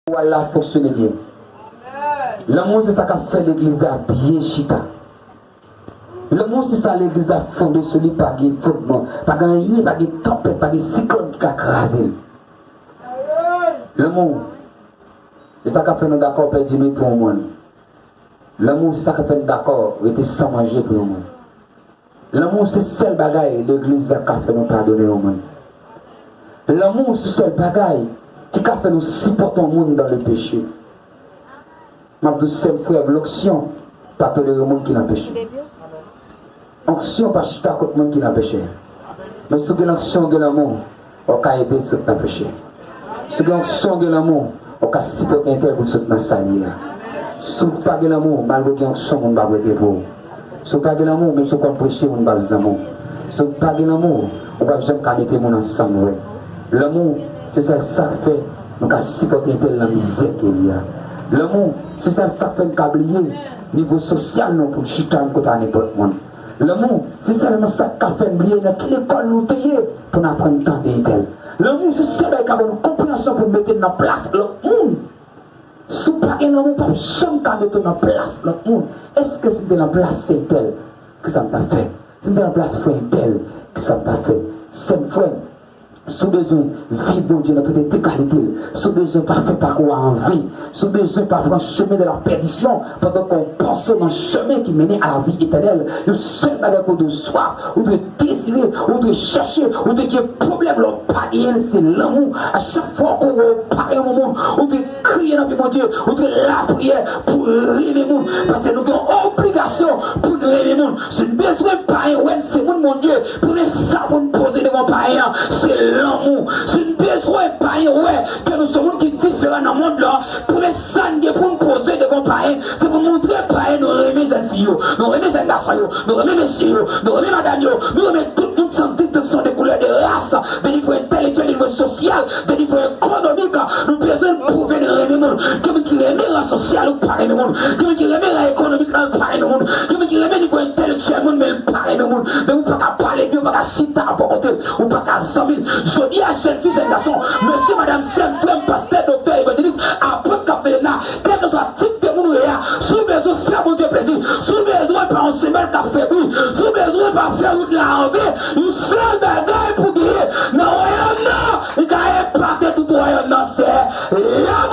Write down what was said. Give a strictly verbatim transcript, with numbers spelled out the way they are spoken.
Pawòl la fonksyone byen. Lanmou se sa k ap fè legliz la byen chita. Lanmou se sa legliz la fonde sou li, pa gen fondman, pa gen anyen, pa gen tanpèt, pa gen siklòn ki ka kraze l. Lanmou se sa k ap fè nou dakò pèdi nwit pou yon moun. Lanmou se sa k ap fè nou dakò rete san manje pou yon moun. Lanmou se sèl bagay legliz la ka fè nou padone yon moun. Lanmou se sèl bagay ki ka fè nou sipòte yon moun dans le péché. M ap di w, sè m, frè m, lonksyon pa tolere moun ki nan peche. Onksyon pa chita kont moun ki nan peche. Men si w gen onksyon, w gen lanmou, w ka ede sot nan peche. Si w gen onksyon, w gen lanmou, w ka sipòte entèl pou l sot nan sa l ye a. Si w pa gen lanmou, malgre w gen onksyon, moun p ap rete pou ou. Si w pa gen lanmou, menm si w konn preche, moun p ap zanmi w. Si w pa gen lanmou, ou p ap janm ka mete moun ansanm vre. Lanmou, se sèl sa k fè nou ka sipòte entèl nan mizè ke li a. Lanmou, se sèl sa k fè n ka bliye nivo sosyal nou pou n chita yon kote a nenpòt moun. Lanmou, se sèlman sa k ka fè n bliye nan ki lekòl nou te ye pou n aprann tande entèl. Lanmou, se sèl bagay k ka ban nou konpreyansyon pou n mete n nan plas lòt moun. Si w pa gen lanmou, w p ap janm ka mete w nan plas lòt moun. Èske si m te nan plas sè entèl, kisa m t ap fè? Si m te nan plas frè entèl, kisa m t ap fè? Sè m, frè m, si w bezwen viv Bondye nan tout entegralite l, si w bezwen pa fè pakou a an ven, si w bezwen pa pran chemen de la pèdisyon pandan ke w panse w nan chemen ki mennen a la vi etènèl, yon sèl bagay ke w dwe swaf, ou dwe dezire, ou dwe chèche, ou dwe gen pwoblèm lè w pa genyen l, se lanmou. A chak fwa ke w wè w pa renmen yon moun, ou dwe kriye nan pye Bondye, ou dwe lapriyè pou renmen moun. Paske nou gen yon obligasyon pou n renmen moun. Si n bezwen payen wè n se moun Bondye, premye sa pou n poze devan payen an, se lanmou. Si n bezwen payen wè ke nou se moun ki diferan nan mond lan, premye sa n gen pou n poze devan payen, se pou n montre payen nou renmen jèn fi yo, nou renmen jèn gason yo, nou renmen mesye yo, nou renmen madanm yo, nou renmen tout moun san distenksyon de koulè, de ras, de nivo entèlektyèl, de nivo sosyal, de nivo ekonomik. Nou bezwen pwouve n renmen moun. Gen moun ki renmen ran sosyal, ou pa renmen moun. Gen moun ki renmen ran ekonomik, ou pa renmen moun. Gen moun ki renmen nivo entèlektyèl moun, men l pa renmen moun. Men ou pa ka pale byen, ou pa ka chita bò kote l, ou pa ka zanmi l. Jodi a, jèn fi, jèn gason, mesye, madanm, sè m, frè m, pastè, doktè, evanjelis, apot k ap tande m la, kèlkeswa tip de moun ou ye a, si w bezwen fè Bondye plezi, si w bezwen pa yon semèl k ap fè bri, si w bezwen pa fè wout la an ven, yon sèl bagay pou genyen nan wayòm nan, li ka epate tout wayòm nan, se lanmou.